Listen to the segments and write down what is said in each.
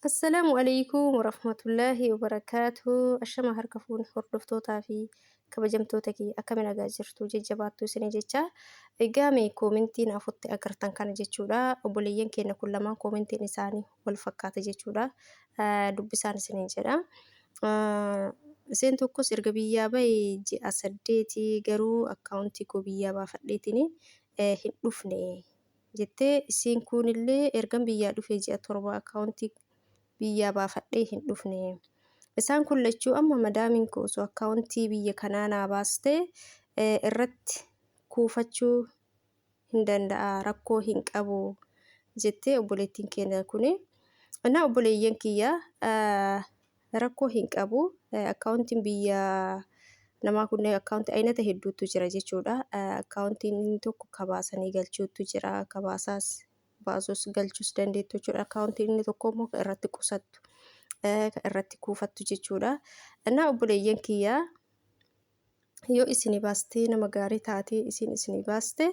Assalaamu alaikum warahmatullaahi wabarakaatuh. Ashama harka fuune hordoftootaa fi kabajamtoota kiyya, akkami nagaa jirtu? Jajjabaattuu isinii jecha. Egaa mee koomentiin afutti agartan kana jechuudha. Obboleeyyan keenya kun lamaan koomentiin isaanii wal fakkaata jechuudha. Dubbisaan isiniin jedha. Isheen tokkos erga biyyaa bahe ji'a 8, garuu akkaawuntii koo biyyaa baafadheetiin hin dhufne jettee. Isiin kuunillee ergan biyyaa dhufee ji'a 7, akkaawuntii biyyaa baafadhee hin dhufne. Isaan kun lachuu amma madaamiin koo osoo akkaawuntii biyya kanaa naa baastee irratti kuufachuu hin danda'a, rakkoo hin qabu jettee obboleettiin keenya kuni. Innaa obboleeyyan kiyya, rakkoo hin qabu. Akkaawuntiin biyya namaa kunneen akkaawuntii aynata hedduutu jira jechuudha. Akkaawuntiin inni tokko kabaasanii galchuutu jira. Kabaasaas baasus galchuus dandeettu jechuudha. Akkaawuntiin inni tokko immoo kan irratti qusattu, kan irratti kuufattu jechuudha. Innaa obboleeyyan kiyya, yoo isinii baastee, nama gaarii taatee isin isinii baaste,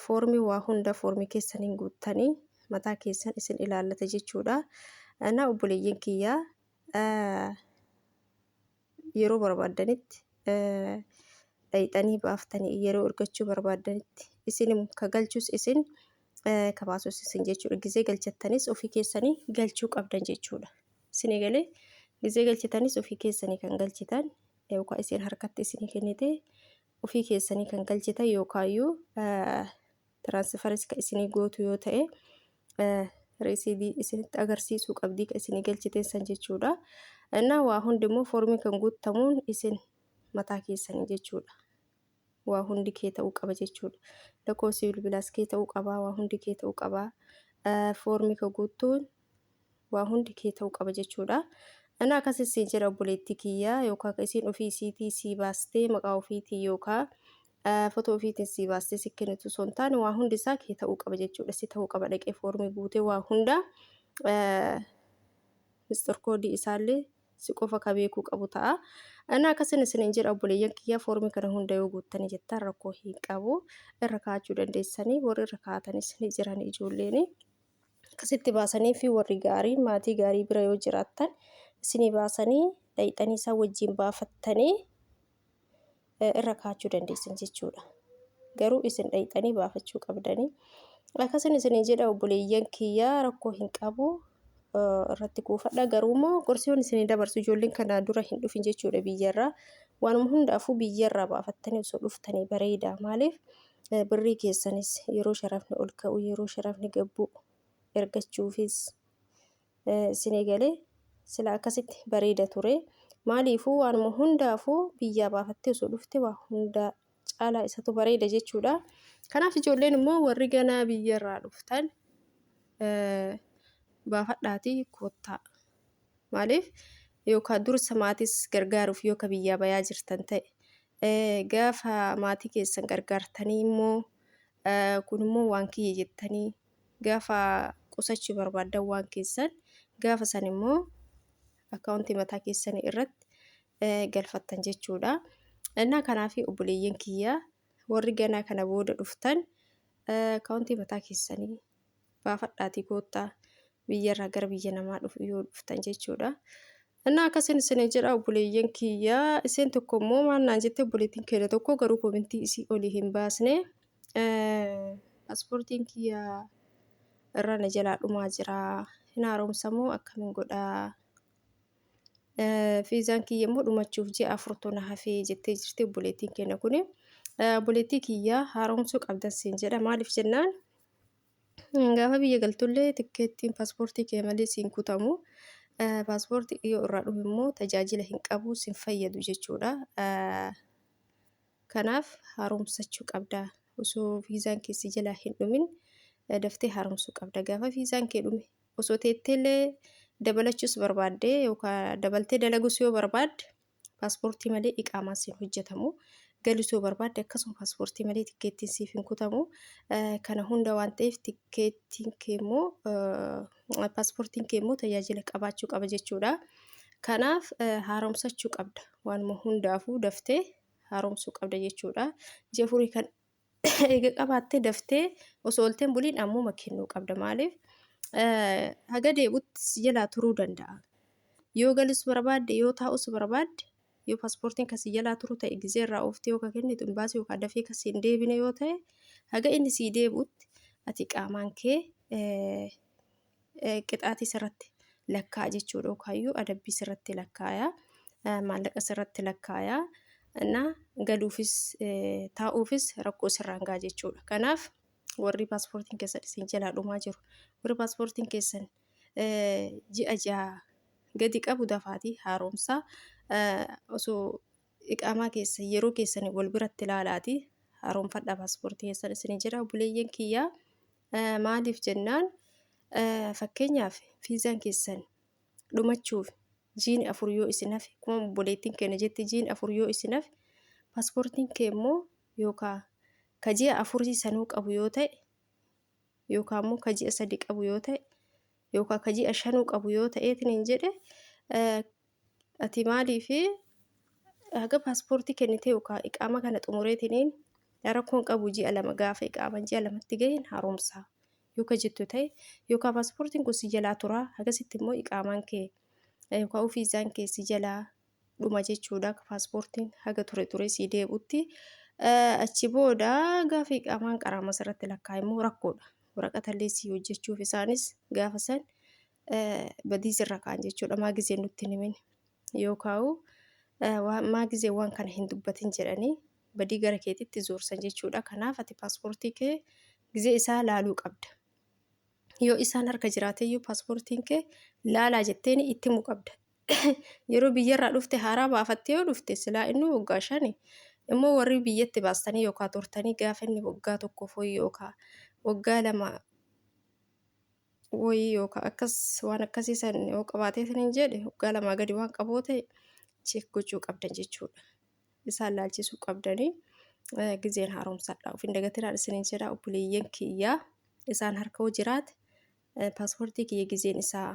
foormii waa hunda foormii keessaniin guuttanii mataa keessan isin ilaallata jechuudha. Innaa obboleeyyan kiyya, yeroo barbaaddanitti dhayxanii baaftanii, yeroo ergachuu barbaaddanitti isin ka galchus isin, ka baasus isin jechuudha. Gizee galchattanis ofii keessanii galchuu qabdan jechuudha. Isinii galee? Gizee galchitanis ofii keessanii kan galchitan, yookaan isin harkatti isinii kennite ofii keessanii kan galchitan, yookaayyuu transferis kan isinii gootu yoo ta'e risiidii isinitti agarsiisuu qabdii kan isinii galchite san jechuudha. Innaa waa hundi immoo foormii kan guuttamuun isin mataa keessanii jechuudha. Waa hundi kee ta'uu qaba jechuudha. Lakkoofsi bilbilaas kee ta'uu qaba. Waa hundi kee ta'uu qaba. Foormii kan guuttuun waa hundi kee ta'uu qaba jechuudha. Innaa akkas siin jedha obboleettii kiyya, yookaan isiin ofii isiitii sii baastee, maqaa ofiitii yookaan fotoo ofiitiin sii baastee si kennitu osoo hin taane, waa hundi isaa kee ta'uu qaba jechuudha. Si ta'uu qaba, dhaqee foormii guutee waa hunda misxir koodii isaallee si qofa ka beekuu qabu ta'a. Innaa akkasin isiniin jedha obboleeyyan kiyya, foormii kana hunda yoo guuttanii jettan rakkoo hin qabu. Irra kaa'achuu dandeessanii, warri irra kaa'atanis ni jiran ijoolleeni. Akkasitti baasanii fi warri gaarii maatii gaarii bira yoo jiraattan isinii baasanii, dhayxanii isaan wajjin baafattanii irra kaa'achuu dandeessan jechuudha. Garuu isin dhayxanii baafachuu qabdanii. Akkasin isinii jedha obboleeyyan kiyya, rakkoo hin qabu, irratti kuufadha. Garuu immoo gorsiiwwan isinii dabarsu, ijoolleen kana dura hin dhufin jechuudha biyyarraa. Waanuma hundaafuu biyyarraa baafattanii osoo dhuftanii bareeda. Maaliif, birrii keessanis yeroo sharafni ol ka'u, yeroo sharafni gad bu'u ergachuufis isinii galee, sila akkasitti bareeda ture. Maaliifuu waanuma hundaafuu biyyaa baafattee osoo dhufte waa hunda caalaa isatu bareeda jechuudha. Kanaaf ijoolleen immoo warri ganaa biyyarraa dhuftan baafadhaatii koottaa. Maaliif, yookaan dursa maatis gargaaruuf yoo ka biyyaa bayaa jirtan ta'e, gaafa maatii keessan gargaartanii immoo kun immoo waan kiyya jettanii gaafa qusachuu barbaaddan, waan keessan gaafa san immoo akkaawuntii mataa keessanii irratti galfattan jechuudha. Innaa kanaaf obboleeyyan kiyya, warri ganaa kana booda dhuftan akkaawuntii mataa keessanii baafadhaatii koottaa, biyyarraa gara biyya namaa dhufu yoo dhuftan jechuudha. Innaa akkasin isin jedha obboleeyyan kiyya. Isheen tokko immoo maal naan jette? Obboleettiin keenya tokko garuu koomentii isii olii hin baasne. Paaspoortiin kiyya irra na jalaa dhumaa jira. Hin haaromsamoo, akkamiin godhaa? Fiizaan kiyya immoo dhumachuuf ji'a afurtu na hafee jettee jirti obboleettiin keenya kuni. Obboleettii kiyya, haaromsuu qabdan siin jedha. Maaliif jennaan, gaafa biyya galtullee tikkeettiin paaspoortii kee malee siin kutamu. Paaspoortii yoo irraa dhume immoo tajaajila hin qabu, sin fayyadu jechuudha. Kanaaf haaromsachuu qabda. Osoo viizaan kee si jalaa hin dhumin daftee haaromsuu qabda. Gaafa viizaan kee dhume osoo teetteellee dabalachuus barbaadde yookaan dabaltee dalagus yoo barbaadde, paaspoortii malee iqaamaan siin hojjetamu. Galus yoo barbaadde akkasuma paaspoortii malee tikkeettiin siif hin kutamu. Kana hunda waan ta'eef tikkeettiin kee immoo, paaspoortiin kee immoo tajaajila qabaachuu qaba jechuudha. Kanaaf haaromsachuu qabda. Waanuma hundaafuu daftee haaromsuu qabda jechuudha. Ji'a 4 kan eega qabaattee daftee osoo olteen buliin ammuma kennuu qabda. Maaliif, Haga deebi'utti si jalaa turuu danda'a. Yoo galus barbaadde, yoo taa'us barbaadde, yoo paaspoortiin kan si jalaa turu ta'e, gizee irraa ooftee yoo ka kennitu imbaasii yookaan dafee kan si hin deebine yoo ta'e, haga inni sii deebi'utti ati qaamaan kee qixaatii sirratti lakkaa'a jechuudha, yookaayyuu adabbii sirratti lakkaa'a, maallaqa sirratti lakkaa'a na galuufis taa'uufis rakkoo sirraan ga'a jechuudha. Kanaaf warri paaspoortiin keessan isin jalaa dhumaa jiru, warri paaspoortiin keessan ji'a 6 gadi qabu, dafaatii haaromsaa. Osoo iqaamaa keessa yeroo keessan wal biratti ilaalaatii haaromfadhaa paaspoortii keessan isin jira, obboleeyyan kiyyaa. Maaliif jennaan, fakkeenyaaf fiizaan keessan dhumachuuf jiini 4 yoo isin hafe, akkuma obboleettiin keenya jetti, jiini 4 yoo isin hafe, paaspoortiin kee immoo yookaan ka ji'a 4 sanuu qabu yoo ta'e, yookaan immoo ka ji'a 3 qabu yoo ta'e, yookaan ka ji'a 5 qabu yoo ta'eetiin hin jedhe, ati maaliif haga paaspoortii kennitee yookaan iqaama kana xumureetiniin rakkoon qabu, ji'a 2 gaafa iqaaman ji'a 2tti gahin haaromsaa yoo ka jettu ta'e, yookaan paaspoortiin kun si jalaa turaa, hagasitti immoo iqaamaan kee yookaan fiizaan kee si jalaa dhuma jechuudha. Paaspoortiin haga ture ture si deebi'utti, achi booda gaafa iqaamaan qaraama sirratti lakkaa'e immoo rakkoodha. Waraqata illee si hojjechuuf isaanis gaafa san badii sirra kaa'an jechuudha. Maa gizee nutti hin himin yookaan maa gizee waan kana hin dubbatin jedhanii badii gara keetitti zoorsan jechuudha. Kanaaf ati paaspoortii kee gizee isaa laaluu qabda. Yoo isaan harka jiraateyyuu paaspoortiin kee laalaa jetteen itti himuu qabda. Yeroo biyyarraa dhufte haaraa baafattee yoo dhufte, silaa inni waggaa 5. Immoo warri biyyatti baastanii yookaan turtanii gaafa inni waggaa 1 wayii yookaan waggaa 2 wayii yookaan akkas waan akkasii san yoo qabaatee hin jedhe, waggaa 2 gadi waan qaboo ta'e, check gochuu qabdan jechuudha. Isaan laalchisuu qabdanii gizeen haaromsadha. Of hin dagatinaan isiniin jedha, obboleeyyan kiyyaa. Isaan harka hoo jiraate, paaspoortii kiyya gizeen isaa